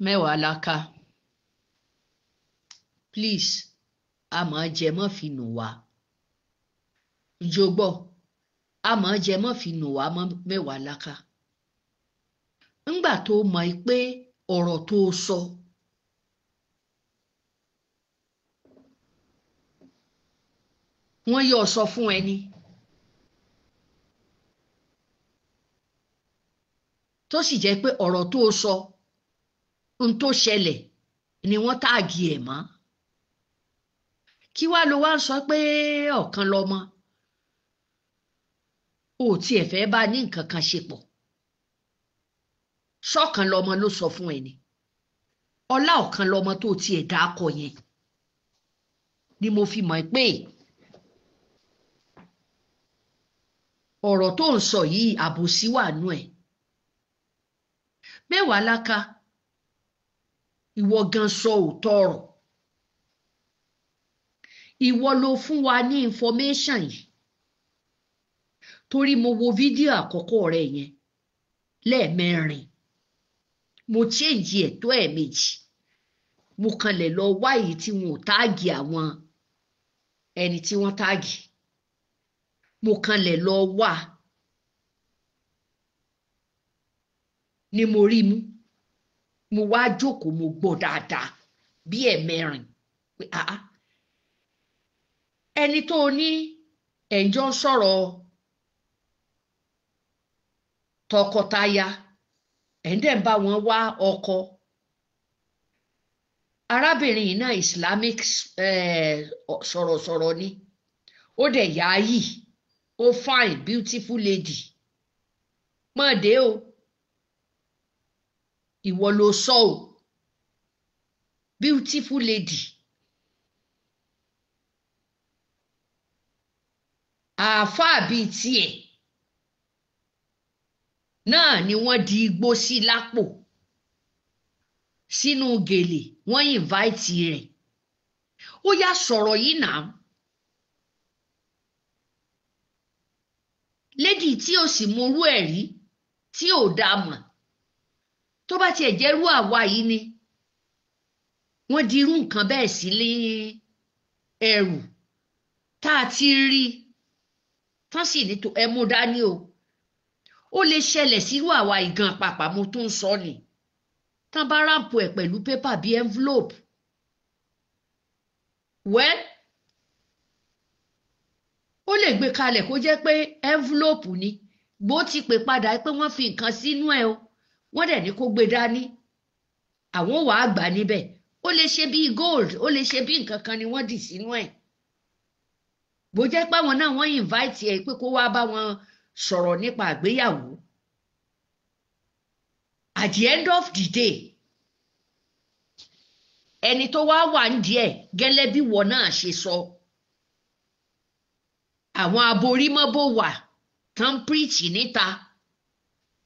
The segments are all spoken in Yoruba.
Mewalaka, please, àmọ́ jẹ mọ́ fi nù wá. Ǹjẹ́ o gbọ́? Àmọ́ jẹ mọ́ fi nù wá mọ́ Mewalaka. Ńgbà tó mọ̀ pé ọ̀rọ̀ tó sọ wọ́n yóò sọ fún ẹni tó sì jẹ́ pé ọ̀rọ̀ tó sọ ń tó ṣẹlẹ̀ ni wọ́n táàgì ẹ̀ mọ́. Kí wá ló wá ń sọ pé ọ̀kan lọmọ ò tiẹ̀ fẹ́ bá ní nǹkan kan ṣe pọ̀? Ṣọ̀kan lọmọ ló sọ fún ẹni. Ọlá ọ̀kan lọmọ tó tiẹ̀ dákọ yẹn ni mo fi mọ̀ pé ọ̀rọ̀ tó ń sọ yìí àbòsí wà nú ẹ̀. Mewalaka, ìwọ gan sọ òótọ́ ọ̀rọ̀. Ìwọ ló fún wa ní information yìí. Torí mo wo fídíò àkọ́kọ́ rẹ yẹn lẹ́ẹ̀mẹrin. Mo change ẹ̀ tó ẹ̀ẹ̀mejì. Mo kanlẹ̀ lọ wá èyí tí wọn ò táàgì àwọn ẹni tí wọ́n táàgì. Mo kanlẹ̀ lọ wá ni mo rí mú. Mo wá jókòó, mo gbọ́ dáadáa bí ẹ̀ẹ̀mẹrin pé àá. Ẹni tó ní ẹ̀jọ́ ń sọ̀rọ̀ tọkọtaya, ẹ̀ ń dẹ̀ ń bá wọn wá ọkọ. Arábìnrin yìí náà Islamic sọ̀rọ̀sọ̀rọ̀ ni. Ó dẹ̀ yááyì, ó fine, beautiful lady. Mọ̀dé o, ìwọ ló sọ o, beautiful lady. Àáfàá bíi tiẹ̀ náà ni wọ́n di igbó sí lápò sínú gèlè, wọ́n invite rẹ̀. Ó yá sọ̀rọ̀ yìí náà. Lady tí ò sì mọrú ẹ̀ rí, tí ò dá mọ̀, tó bá tiẹ̀ jẹ́rú àwa yìí ni wọ́n di irú nǹkan bẹ́ẹ̀ sí ní ẹrù tá a ti rí tán sì ní ẹ mú dání o. Ó lè ṣẹlẹ̀ sírú àwa ìgan pàpà, mo tún ń sọ ni. Tán bá ráǹpù ẹ̀ pẹ̀lú pépà bíi envelope. Well, ó lè gbé kalẹ̀ kó jẹ́ pé envelope ni. Bó ti pè padà pé wọ́n fi nǹkan sínú ẹ̀ o, wọ́n dẹ̀ ní kó gbé dání. Àwọn wàá gbà níbẹ̀. Ó lè ṣe bíi gold, ó lè ṣe bíi nǹkan kan ni wọ́n dì sínú ẹ̀. Bó jẹ́ pé àwọn náà wọ́n invite ẹ̀ pé kó wá bá wọn sọ̀rọ̀ nípa àgbéyàwó. At the end of the day, ẹni tó wá wà ń díẹ̀ gẹ́lẹ́ bí wọ́n náà ṣe sọ. Àwọn aborímọ́bò wà tán preach níta.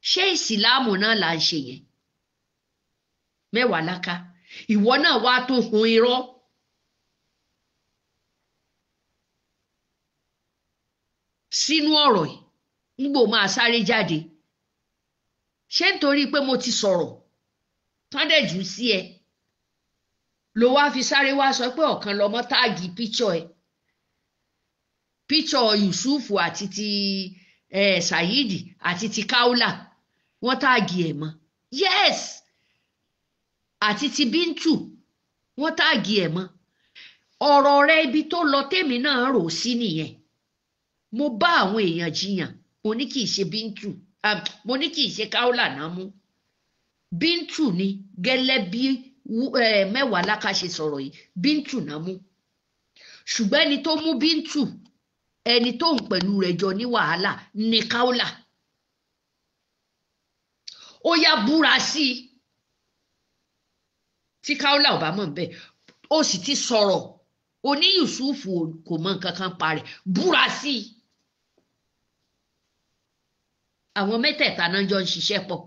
Ṣé ìsìláàmù náà là ń ṣe yẹn? Mewalaka, ìwọ náà wá tó hun irọ́. Sínú ọ̀rọ̀ yìí, ń gbò máa sáré jáde. Ṣé nítorí pé mo ti sọ̀rọ̀ tán dẹ̀ jù sí ẹ ló wá fi sáré wá sọ pé ọ̀kan lọmọ táàgì píṣọ̀ ẹ, píṣọ̀ Yusufu àti ti Saheed àti ti Kaula, wọ́n táàgì ẹ̀ mọ́. Yes, àti ti Bintu wọ́n táàgì ẹ̀ mọ́. Ọ̀rọ̀ rẹ ibi tó lọ tèmi náà rò sí nìyẹn. Mo bá àwọn èèyàn jiyàn, mo ní kì í ṣe Bintu, mo ní kì í ṣe Kaula náà mú. Bintu ni gẹ́lẹ́ bí Mewalaka ṣe sọ̀rọ̀ yìí, Bintu náà mú. Ṣùgbọ́n ẹni tó mú Bintu, ẹni tó ń pẹ̀lú rẹ̀ jọ ní wàhálà ní Kaula. Ó yá búra sí i tí Kaula ò bá mọ̀ bẹ́ẹ̀, ó sì ti sọ̀rọ̀ oní Yusufu kò mọ nǹkan kan pa rẹ̀, búra sí i. Àwọn mẹ́tẹ̀ẹ̀ta náà jọ ń ṣiṣẹ́ pọ̀.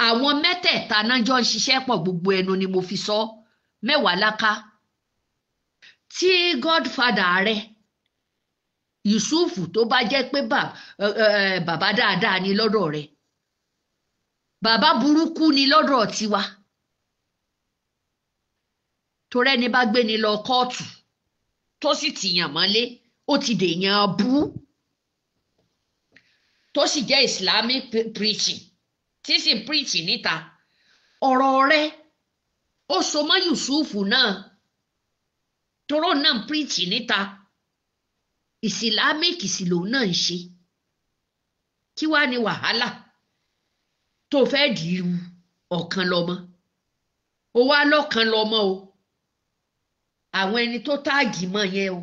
Àwọn mẹ́tẹ̀ẹ̀ta náà jọ ń ṣiṣẹ́ pọ̀, gbogbo ẹnu ni mo fi sọ. Mewalaka, tí godfather rẹ Yusufu tó bá jẹ́ pé bàbá dáadáa ni lọ́dọ̀ rẹ, Bàbá burúkú ni lọ́dọ̀ tiwa. Torí ẹni bá gbé ni lọ kóòtù tó sì tìyàn mọ́lé, ó ti dèèyàn bú, tó sì jẹ́ Islamic preaching tí sì ń preaching níta. Ọ̀rọ̀ rẹ̀ ó so mọ́ Yusufu náà, toró náà ń preaching níta, Islamic sì lòun náà ń ṣe. Kí wàá ní wàhálà tó fẹ́ dìrú ọ̀kan lọ́mọ? Ó wá lọ́kan lọ́mọ o, àwọn ẹni tó táàgì mọ́ yẹn o,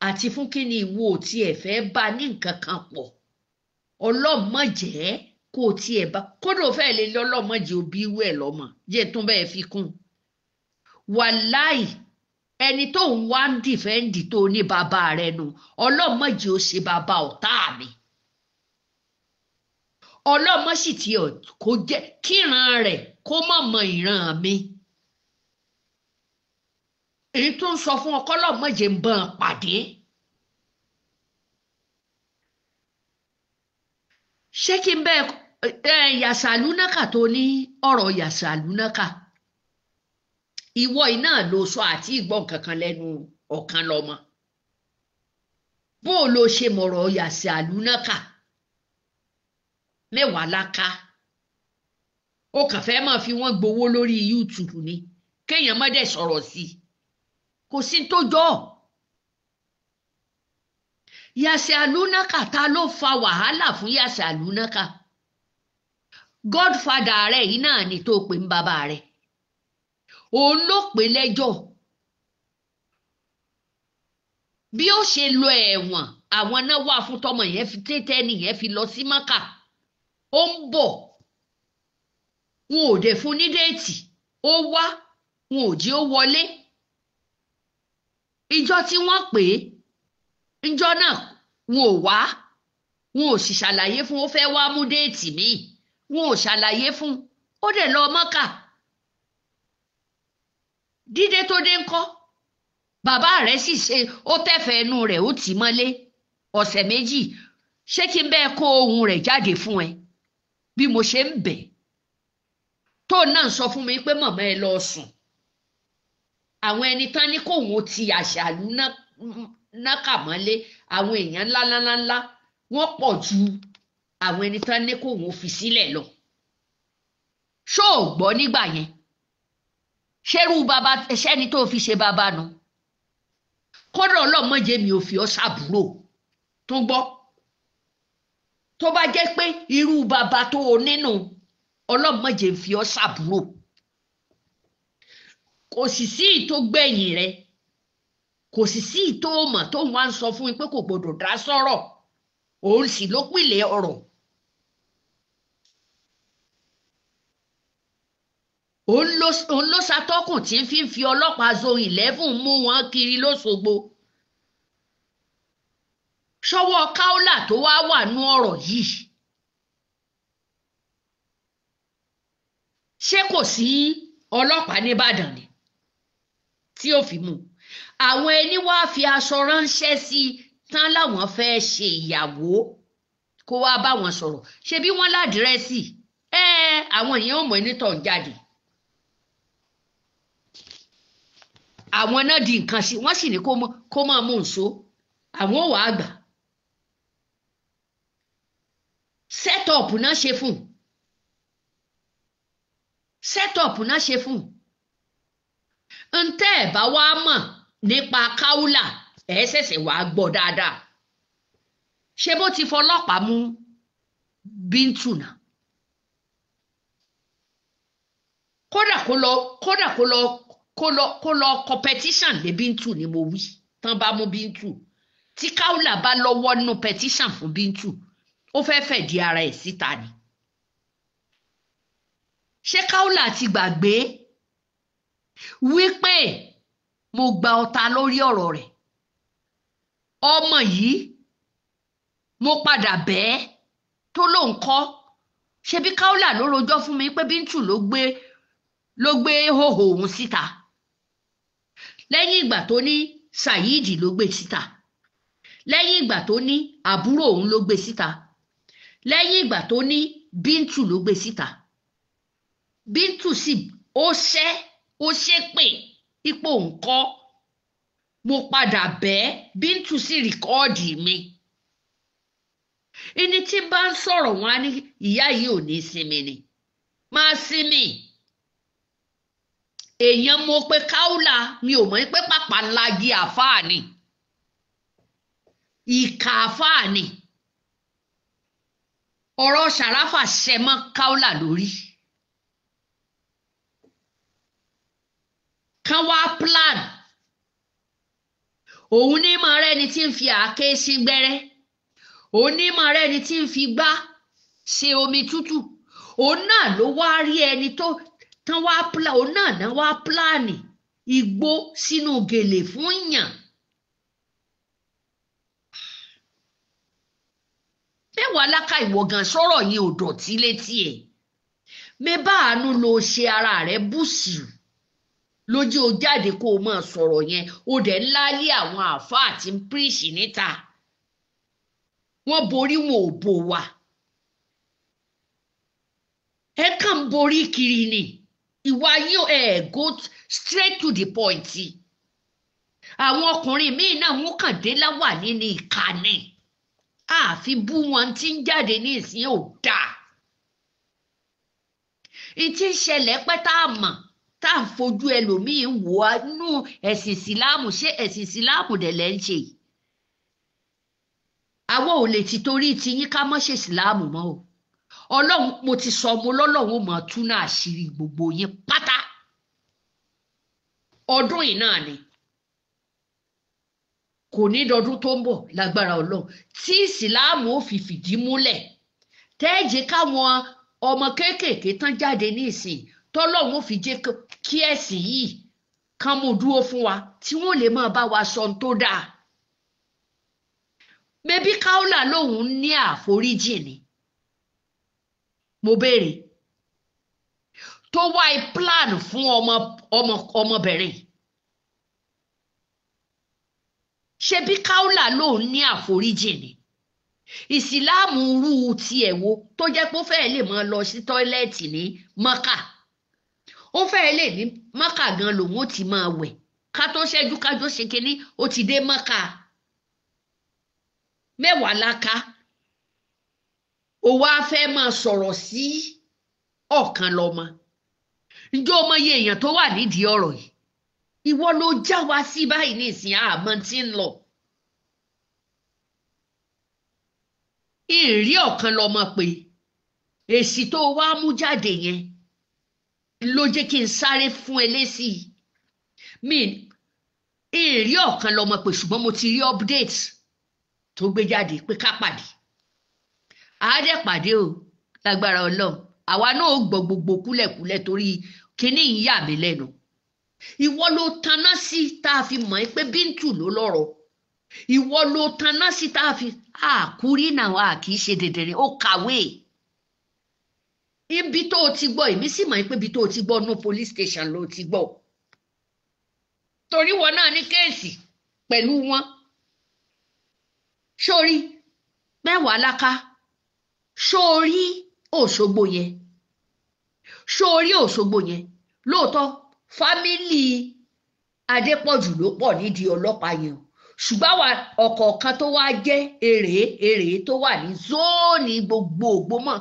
àti fún kí ni ìwọ ò tiẹ̀ fẹ́ bá ní nǹkan kan pọ̀? Ọlọ́mọ̀jẹ́ kó o tiẹ̀ bá kódò fẹ́ lè lọ́lọ́mọ̀jẹ́ òbí irú ẹ̀ lọ́mọ jẹ́ tún bẹ́ẹ̀ fi kún. Wàláì, ẹni tó ń wá ń dìfẹ́ǹdì tó ní bàbá rẹ nu, ọlọ́mọ̀jẹ́ ó ṣe bàbá ọ̀tá mi. Ọlọ́mọ sì ti kó jẹ́ kíran rẹ̀ kó má mọ ìran mi. Èyí tó ń sọ fún ọkọ lọ́mọ̀jẹ́ ń bọ́n pàdé. Ṣé kí n bẹ́ẹ̀ yàsàlúnákà tó ní ọ̀rọ̀ yàsàlúnákà, ìwọ iná ló sọ àti ìgbọ́n kankan lẹ́nu ọ̀kan lọ́mọ. Bó o lo ṣe mọ̀rọ̀ yàsàlúnákà mẹ́wàá láká, ó kàn fẹ́ máa fi wọ́n gbowó lórí YouTube ni, kéèyàn má dẹ̀ sọ̀rọ̀ sí i, kò sí tó jọ. Yàsàlúnákà, ta ló fa wàhálà fún yàsàlúnákà? Godfather rẹ̀ yìí náà ni tó pè ń bàbá rẹ̀, òun ló pè lẹ́jọ́. Bí ó ṣe lọ ẹ̀wọ̀n, àwọn náà wà fún tọmọ yẹn fi tẹ́tẹ́ nìyẹn fi lọ sí Mọ́kà, ó ń bọ̀, wọn ò dẹ̀ fún ní déètì, ó wá, wọn ò jí ó wọlé. Ìjọ tí wọ́n pè é ìjọ náà wọn ò wá, wọn ò sì ṣàlàyé fún, ó fẹ́ wá mú déètì míì, wọn ò ṣàlàyé fún, ó dẹ̀ lọ Mọ́kà. Dídé tó dé ńkọ́, bàbá rẹ̀ sì ṣe ó tẹ̀fẹ̀ ẹnu rẹ̀ ó tì mọ́lé ọ̀sẹ̀ méjì. Ṣé kí n bẹ́ẹ̀ kó ohun rẹ̀ jáde fún ẹ bí mo ṣe ń bẹ̀? Tó náà sọ fún mi pé màmá ẹ lọ sùn, àwọn ẹni tán ní kóun ó ti àṣàlù nákà mọ́lé, àwọn èèyàn ńláńláńlá wọ́n pọ̀ ju àwọn ẹni tán ní kóun ó fi sílẹ̀ lọ. Ṣó o gbọ́ nígbà yẹn? Ṣerú bàbá ṣẹ́ni tó fi ṣe bàbá nu? Kódà ọlọ́mọdé mi ò fi ọ́ ṣàbúrò tó gbọ́. Tó bá jẹ́ pé irú bàbá tó o nínú, ọlọ́mọdé ń fi ọ́ ṣàbúrò. Kò sì sí ìtó gbẹ̀yìn rẹ, kò sì sí ìtó mọ̀ tó wá ń sọ fún mi pé kò gbọdọ̀ dá sọ̀rọ̀, òun sì ló pìlẹ̀ ọ̀rọ̀. Òun ló ṣàtọ́kùn tí ń fi ọlọ́pàá zone 11 mú wọn kiri lọ́sọ̀gbọ̀. Ṣọwọ́ Kaola tó wá wà nú ọ̀rọ̀ yìí, ṣé kò sí ọlọ́pàá nìbàdàn ni tí ó fi mú? Àwọn ẹni wá fi aṣọ ránṣẹ́ sí i tán láwọn fẹ́ ṣe ìyàwó kó wá bá wọn sọ̀rọ̀. Ṣebí wọ́n ládìrẹ́sì ẹ, àwọn èèyàn ò mọ̀ ẹni tó ń jáde. Àwọn náà di nǹkan sí, wọ́n sì ní kó máa mú nso, àwọn ò wá gbà. Set-up náà ṣe fún, set-up náà ṣe fún. Ntẹ́ ẹ̀ bá wá mọ̀ nípa Kaola, ẹ̀ ṣẹ̀ṣẹ̀ wá gbọ́ dáadáa. Ṣé bó ti fọlọ́pàá mú Bíntù náà? Kódà kó lọ competition lé Bíntù ni mo wí. Tán bá mú Bíntù, tí Kaola bá lọ́wọ́ nínú petition fún Bíntù, ó fẹ́ fẹ̀dí ara ẹ̀ síta ni. Ṣé Kaola ti gbàgbé wípé mo gba ọta lórí ọ̀rọ̀ rẹ̀? Ọmọ yìí mo padà bẹ́ẹ̀ tó lóun kọ́. Ṣebí Kaola ló rojọ́ fún mi pé Bíntù ló gbé hóhó òun síta, lẹ́yìn ìgbà tó ní Saheed ló gbé síta, lẹ́yìn ìgbà tó ní àbúrò òun ló gbé síta, lẹ́yìn ìgbà tó ní Bíntù ló gbé síta. Bíntù sì ó ṣẹ́, ó ṣépè ipò ńkọ́. Mo padà bẹ́ẹ̀, Bíntù sì record mi. Ẹni tí bá ń sọ̀rọ̀ wọn á ní ìyá yìí ò ní sinmi ni. Máa sinmi. Èèyàn mo pé Kaola, mi ò mọ̀ pé pàpà lagi àfáà ni. Ìkà àfáà ni. Ọ̀rọ̀ Ṣàráfà ṣẹ mọ́ Kaola lórí. Kán wá plan. Òun ní mọ̀ rẹ́ni tí ń fi àáké sí gbẹ́rẹ́. Òun ní mọ̀ rẹ́ni tí ń fi gbá ṣe omi tútù. Òun náà ló wá rí ẹni tó tán wá plan, òun náà náà wá pílánì igbó sínú gèlè fún yàn. Mẹ́wàá láka ìwọ gan sọ̀rọ̀ yẹn ò dọ̀tí létí ẹ̀. Mẹ́bà àánú ló ṣe ara rẹ̀ bùsù lójú o jáde kó o máa sọ̀rọ̀ yẹn, o dẹ̀ ńlá lé àwọn àáfàá tí ń píríṣì níta. Wọ́n borí wọn ò bò wá. Ẹ kàn ń borí kiri ni. Ìwà yín ẹ go straight to the point. Àwọn ọkùnrin míì náà wọ́n kàn dé láwà nínú ìkànnì. Àfi bú wọn tí ń jáde ní ìsín ò dáa. Ìtí ń ṣẹlẹ̀ pẹ́ tá a mọ̀ tá à ń fojú ẹlòmíín wò á nú ẹ̀sìn ìsìláàmù, ṣé ẹ̀sìn ìsìláàmù dẹ̀ lẹ́ ń ṣe yìí? Àwọn ò lè ti torí tiyín ká mọ́ ṣe ìsìláàmù mọ́ o. Ọlọ́run mo ti sọ mo lọ́lọ́run mọ̀ túnú àṣírí gbogbo yín pátá. Ọdún yìí náà ni. Kò ní dọdún tó ń bọ̀ lágbára Ọlọ́run tí ìsìláàmù ó fi fìdí múlẹ̀. Tẹ́ẹ̀jẹ̀ káwọn ọmọ kéékèèké tán jáde ní ìsìn tọ́lọ́run ó fi jẹ́ kí ẹ̀sìn yìí kán mú dúró fún wa tí wọ́n lè máa bá wa sọ ohun tó dáa. Mebí Kaola lòun ní àforíjì ni. Mo béèrè tó wá plan fún ọmọ ọmọ ọmọbìnrin. Ṣebí Kaola lòun ní àforíjì ni. Ìsìláàmù rú tiẹ̀ wo tó jẹ́ pé ó fẹ́ẹ́ lè máa lọ sí tọ́ílẹ̀tì ní Mọ́kà. Ó fẹ́ẹ́ lè ní Mọ́kà gan lòun ó ti máa wẹ̀. Ká tó ṣẹ́jú ká tó ṣe kinní ó ti dé Mọ́kà. Mẹ́wàá láká. Ó wá fẹ́ máa sọ̀rọ̀ sí ọ̀kan lọ́mọ. Ǹjẹ́ o mọ iye èèyàn tó wà nídìí ọ̀rọ̀ yìí? Ìwọ ló já wa sí báyìí nísìnyí àmọ́ tí ń lọ. Ìrí ọ̀kan lọ́mọ pé èsì tó wá mú jáde yẹn ló jẹ́ kí n sáré fún ẹ lésì. Mi ìrí ọ̀kan lọ́mọ pé ṣùgbọ́n mo ti rí update tó gbé jáde pé ká pàdé. Àádẹ́ pàdé o lágbára Ọlọ́run. Àwa náà ó gbọ́ gbogbo kúlẹ̀kúlẹ̀ torí kíní ń yà mí lẹ́nu. Ìwọ ló taná sí tá a fi mọ̀ ẹ́ pé Bíntù ló lọ́rọ̀. Ìwọ ló taná sí tá a fi àkúrí náà a kì í ṣe dèdèrè ó kàwé. Ibi tó o ti gbọ́ èmi sì mọ̀ pé ibi tó o ti gbọ́ no police station ló ti gbọ́. Torí wọn náà ní kéèsì pẹ̀lú wọn. Sórí mẹ́wàá láká. Sórí Òṣogbo yẹn. Sórí Òṣogbo yẹn. Lóòótọ́ fámìlì Adépọ̀jù ló pọ̀ nídìí ọlọ́pàá yẹn o. Ṣùgbọ́n àwa ọ̀kọ̀ọ̀kan tó wá jẹ́ èrè èrè tó wà ní zóònì gbogbo Ògbómọ̀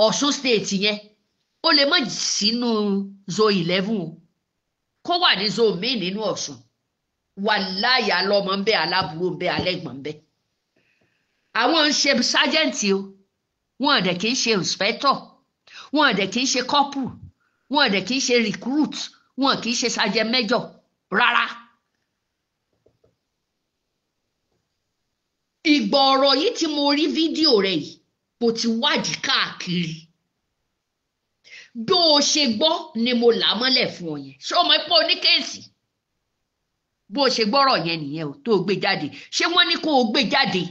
Ọ̀ṣun state yẹn ó lè má sínú zone 11 o kó wà ní zone míì nínú Ọ̀ṣun. Wàláyà lọ́mọ ń bẹ, aláàbúrò ń bẹ, alẹ́gbọ̀n ń bẹ. Àwọn ń ṣe sájẹ́ǹtì o, wọn dẹ̀ kì í ṣe inspector, wọn dẹ̀ kì í ṣe corporal, wọn dẹ̀ kì í ṣe recruit, wọn kì í ṣe sergeant major rárá. Ìgbọ̀ ọ̀rọ̀ yìí tí mo rí fídíò rẹ̀ yìí, mo ti wádìí káàkiri. Bí o ṣe gbọ́ ni mo là á mọ́lẹ̀ fún ọ yẹn. Ṣé o mọ̀ pé o ní kéèsì? Bó o ṣe gbọ́rọ̀ yẹn nìyẹn o tó o gbé jáde. Ṣé wọ́n ní kó o gbé jáde?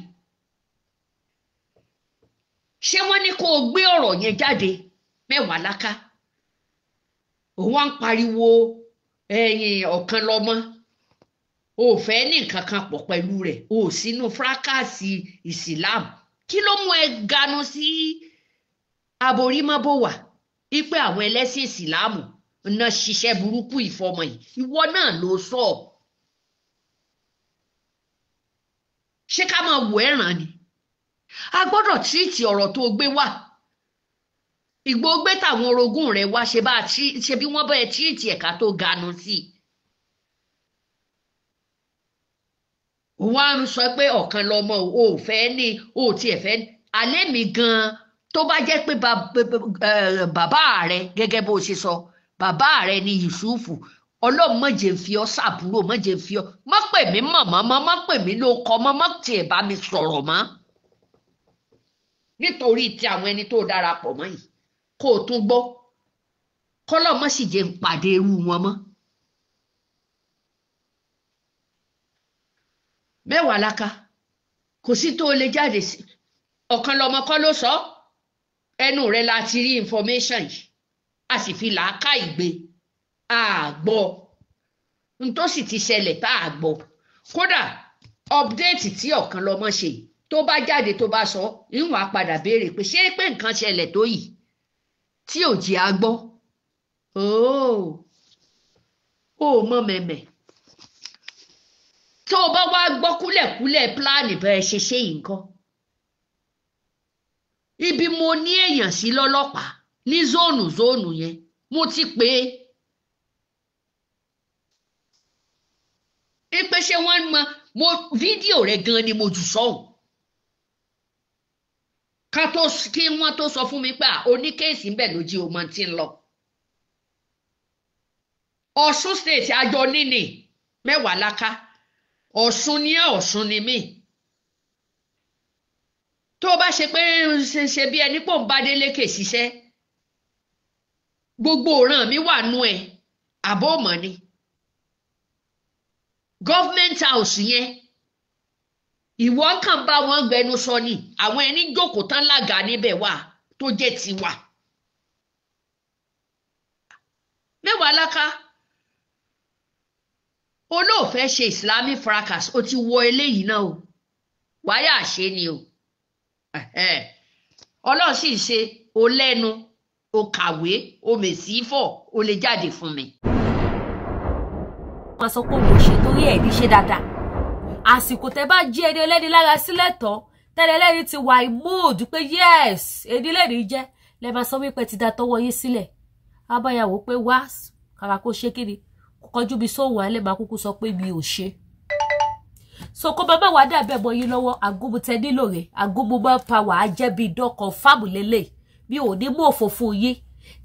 Ṣé wọ́n ní kó o gbé ọ̀rọ̀ yẹn jáde? Mẹ́wàá láká. Òun wá ń pariwo ẹ̀yìn ọ̀kan lọ́mọ. O ò fẹ́ ní nǹkan kan pọ̀ pẹ̀lú rẹ̀. O ò sínú fúrákàsì ìsìláàmù. Kí ló mú ẹ ganu sí Aborí mọ́ bò wá ipe àwọn ẹlẹ́sìn ìsìláàmù náà ṣiṣẹ́ burúkú ìfọmọ yìí, ìwọ náà ló sọ ọ́. Ṣé ká máa wò ẹ̀ràn ni? A gbọ́dọ̀ tírìtì ọ̀rọ̀ tó gbé wá. Ìgbó gbé táwọn orogún rẹ̀ wá ṣe bí wọ́n bá ẹ tírìtì ẹ̀ka tó ganu sí i. Wọ́n á sọ pé ọ̀kan lọmọ o ò fẹ́ ní o ò tiẹ̀ fẹ́ ní. Alẹ́ mi gan-an tó bá jẹ́ pé bàbá rẹ gẹ́gẹ́ bó ṣe sọ, bàbá rẹ ni Yusufu, Ọlọ́run má jẹ́ fi ọ́ ṣàbúrò, má jẹ́ fi ọ́, má pè mí mọ̀mọ́ mọ́, má pè mí ló kọ́ mọ́, má tiẹ̀ bá mi sọ̀rọ̀ mọ́. Nítorí ti àwọn ẹni tó darapọ̀ mọ́ yìí, kó o tún gbọ́, kọ́lọ́ mọ́ sì jẹ́ ń pàdé irú wọn mọ́. Mẹ́wàá láka, kò sí tó lè jáde sí. Ọ̀kan lọmọ kọ́ ló sọ, ẹnu rẹ la ti rí information yìí, a sì fi làákà ìgbé àgbọ̀ n tó sì ti ṣẹlẹ̀ tá a gbọ́. Kódà update tí ọ̀kan lọmọ ṣe tó bá jáde tó bá sọ, ìwọ̀n á padà béèrè pé ṣé pé nǹkan ṣẹlẹ̀ tó yìí tí ò jẹ́ a gbọ́. Ó mọ mẹ̀mẹ̀ tó o bá wá gbọ́ kúlẹ̀kúlẹ̀ pílánì bẹ́ẹ̀ ṣe ṣe yìí nǹkan. Ibi mo ní èèyàn sí lọ́lọ́pàá ní zóònù zóònù yẹn mo ti pè é pé ṣé wọ́n mọ mo fídíò rẹ̀ gan ni mo jù sọ́hùn ká tó kí wọ́n tó sọ fún mi pé oníkéèsì ń bẹ lójú ọmọ tí ń lọ. Ọ̀ṣun state àjọ níní mẹ́wàá láká, Ọ̀ṣun ni ẹ́, Ọ̀ṣun ni mí. Tó o bá ṣe pé ṣe bí ẹni pò ń bá Délékè ṣiṣẹ́, gbogbo ọ̀ràn mi wà nú ẹ̀, àbọ̀ mọ̀ ni. Government house yẹn ìwọ kàn bá wọn gbẹnu sọ ni, àwọn ẹni jókòó tán lága níbẹ̀ wà tó jẹ́ tiwa. Mẹ́wàá láká, olóòfẹ́ ṣe Islamic fracas, ó ti wọ eléyìí náà o, wáyà ṣe ni o. Ọlọ́run sì ṣe o lẹ́nu, o kàwé, o mèsì fọ̀, o lè jáde fún mi. Wọ́n sọ pé òun ò ṣe torí ẹ̀ ní ṣe dáadáa. Àsìkò tẹ́ bá jí ẹni ẹlẹ́ni lára sílẹ̀ tán, tẹ́lẹ̀ ẹlẹ́ni ti wà mood pé yes, ẹni ẹlẹ́ni jẹ́, lẹ́ máa sọ wípé ti da tọwọ́ yín sílẹ̀. Abáyàwó pé wá kàrà kó ṣe kíni, kọjú mi sóhun alẹ́ máa kúkú sọ pé mi ò ṣe. So kó bàbá wa dàbẹ̀ mọ́ yín lọ́wọ́, àgúnmu tẹ nílò rẹ̀, àgúnmu máa ń pa wàá jẹ́ bí idán kan fáàmù lélẹ̀, mi ò ní mú òfò fún yín.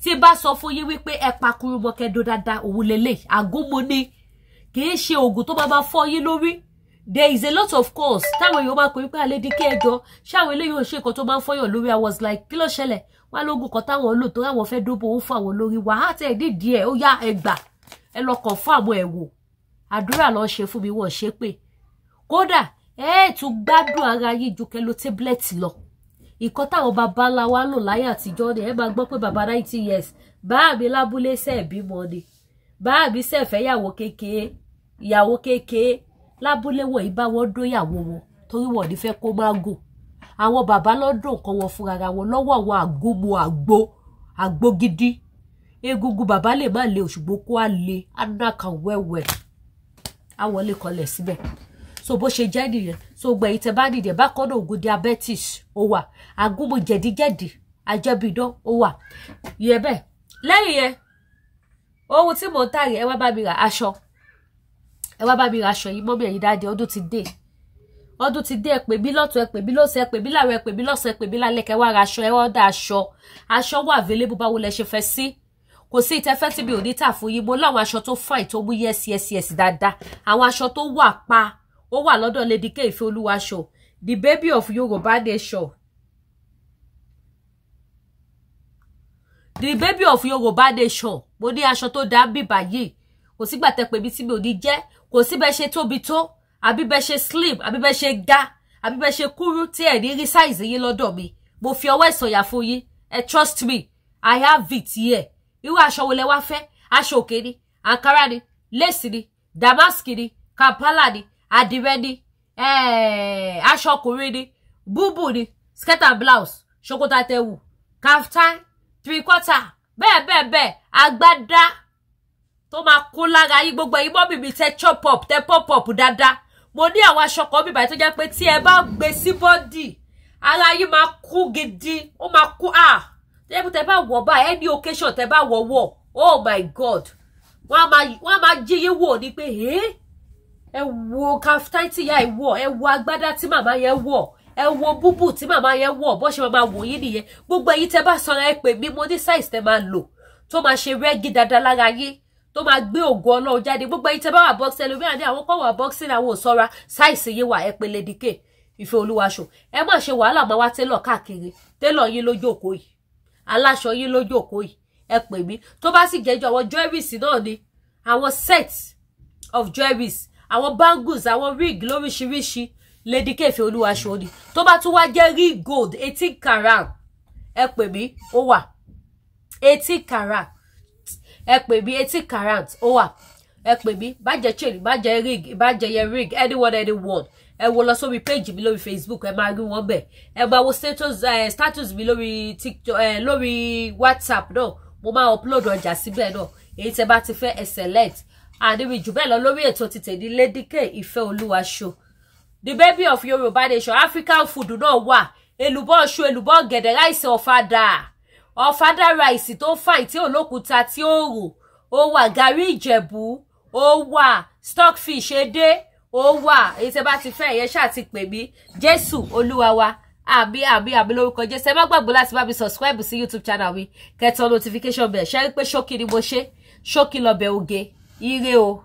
Tí bá sọ fún yín wípé ẹ pakuru mọ́kẹ́dó dáadáa, òun lélẹ̀, àgúnmu ni, kì í ṣe oògùn tó máa fọ́ yín lórí. There is a lot of course táwọn èèyàn máa pè wípé àlédí kí ẹjọ́ ṣáwọn eléyìí ò ṣe nǹkan tó máa ń fọyàn lórí. I was like, kí ló ṣẹlẹ̀? Wọn lóògùn kan táwọn lò tó ráwọn fẹ́ dóbò ó fún àwọn lórí wàhálà tẹ̀ nídìí ẹ̀, ó yá ẹ gbà ẹ lọ kàn fún àwọn ẹ̀ wò. Àdúrà lọ ṣe fún mi, wọ́n ṣe pé kódà ẹ tún gbádùn ara yín ju kẹlo tablet lọ. Ìkan táwọn bàbá ńlá wa lò láyé àtijọ́ ni ẹ máa gbọ́ pé bàbá 90 years báà mi lábúlé sẹ́ẹ̀ bímọ ni, báà mi sẹ́ẹ̀ fẹ́ yàwó kékeré, ìyàwó kékeré lábúlé wọ̀nyí bá wọn dóyàwó wọn torí wọn ò ní fẹ́ kó má gùn. Àwọn bàbá lọ́dún nǹkan wọn fúnra wọn lọ́wọ́ àwọn àgómọ àgbo àgbo gidi. Egungun bàbá lè má le òṣùgbó kó á le anákan wẹ́wẹ́ àwọlé kọlẹ̀ síbẹ̀. So bó ṣe jẹ́ nìyẹn. So gbẹ̀yìn tẹ bá nìyẹn bákan náà, ògùn diabetes ó wà, àgúnmu jẹ̀díjẹ̀dí ajẹ́bidán ó wà yẹ bẹ́ẹ̀. Lẹ́yìn yẹn, ohun tí mò ń tà rè, ẹ wá bá mi ra aṣọ, ẹ wá bá mi ra aṣọ yìí mọ́mí ẹ̀yin dáadé. Ọdún ti dé, ọdún ti dé, ẹ pè mí lọ́tún, ẹ pè mí lọ́sẹ̀, ẹ pè mí láàárọ̀, ẹ pè mí lọ́sàn, ẹ pè mí lálẹ́, kẹ́ wá ra aṣọ, ẹ wá dá aṣọ. Aṣọ wà available, báwo lẹ ṣe fẹ́ sí, kò sí ìtẹ́fẹ́ tí mi ò ní tà fún yín. Mo láwọn aṣọ tó fine tó mú yes yes yes dáadáa, àwọn aṣọ tó wà pa ó wà lọ́dọ̀ Lady K Ìfẹ́ the baby of Yorùbá nation, the baby of Yorùbá nation. Mo ní aṣọ tó dá bí báyìí, kò sígbà tẹ́ pè mí tí mi ò ní jẹ́. Kò sí bẹ́ẹ̀ ṣe tóbi tó, àbí bẹ́ẹ̀ ṣe slim, àbí bẹ́ẹ̀ ṣe ga, àbí bẹ́ẹ̀ ṣe kúrú tí ẹ̀ ní rí size yín lọ́dọ̀ mi. Mo fi ọwọ́ ìsọ̀yà fún yín, ẹ trust me, I have it here. Irú aṣọ wo lẹ wá fẹ́? Aṣọ òkè ni, ankara ni, lace ni, damask ni, kampala ni, àdìrẹ ni, aṣọ ọkùnrin ni, búbù ni, skirt and blouse, ṣòkòtò àtẹ̀wù, Kaftan, three quarter, bẹ́ẹ̀ bẹ́ẹ̀ bẹ́ẹ̀, agbádá tó máa kó lára yín. Gbogbo ẹ̀yin mummy mi tẹ chop up, tẹ pop up dáadáa, mo ní àwọn aṣọ kan bíbáyìí tó jẹ́ pé tí ẹ bá gbé sí body, ara yín máa kú gidi, ó máa kú. Ah, tẹ́ tẹ bá wọ̀ báyìí, any occasion tẹ bá wọ̀ wọ̀, oh my God, wọ́n á máa jí yín wò ní pé ẹ wo kaftan tí ìyá ẹ wọ̀, ẹ wo agbádá tí màmá yẹn wọ̀, ẹ wo búbù tí màmá yẹn wọ̀. Bó ṣe máa wò yín nìyẹn. Gbogbo ẹ̀yin tẹ bá sanra, ẹ pè mí. Mo ní size tẹ máa lò tó máa ṣe rẹ́gí dáadáa lára yín, tó máa gbé ògo Ọlọ́run jáde. Gbogbo ẹ̀yin tẹ bá wà boxing, ẹlòmíràn ní àwọn kan wà boxing, àwọn ò sanra, size yín wà. Ẹ pè Lady K Ìfẹ́ Olúwaṣọ. Ẹ má ṣe wàhálà máa wá télọ̀ káàkiri. Télọ̀ yín lójú òkó yìí, aláṣọ yín lójú òkó yìí. Ẹ pè mí. Tó bá sì jẹ́jọ́ àwọn jewelries náà ni, àwọn set of jewelries, àwọn bangles, àwọn ring lóríṣiríṣi, Lady K Ìfẹ́ Olúwaṣọ ni. Tó bá tún wá jẹ́ real gold 18 karat, ẹ pè mí, ó wà. 18 karat, ẹ pè mí. 18 karat ó wà, ẹ pè mí. Bá jẹ́ chain, bá jẹ́ ring, bá jẹ́ ear ring, anyone, anyone, ẹ wo lọ sórí page mi lórí Facebook, ẹ máa rí wọn bẹ̀. Ẹ máa wo status mi lórí TikTok, lórí WhatsApp náà, mo máa upload ọjà síbẹ̀ náà. Èyí tẹ́ bá ti fẹ́, ẹ select. Àníbi jù bẹ́ẹ̀ lọ lórí ètò ti tèmi. Lady K Ìfẹ́ Olúwa Show, the baby of Yorùbá nation. African food náà wà: èlùbọ́ ṣu, èlùbọ́ gẹ̀dẹ̀, rice ọ̀fadà, ọ̀fadà rice tó fine, tí olókùúta, tí ó rò, ó wà. Gàrí Ìjẹ̀bú ó wà, stockfish, edé ó wà. Èyí tẹ́ bá ti fẹ́, ẹ̀yẹ ṣáà ti pè mí. Jésù Olúwa wa. Àmín, àmín, àmín lórúkọ Jésù. Ẹ má gbàgbé láti bá mi subscribe sí YouTube channel mi, kẹ́ tan notification bell. Ṣe rí pé ṣókí ni mo ṣe, ṣókí lọ́bẹ̀ oge. Ire o.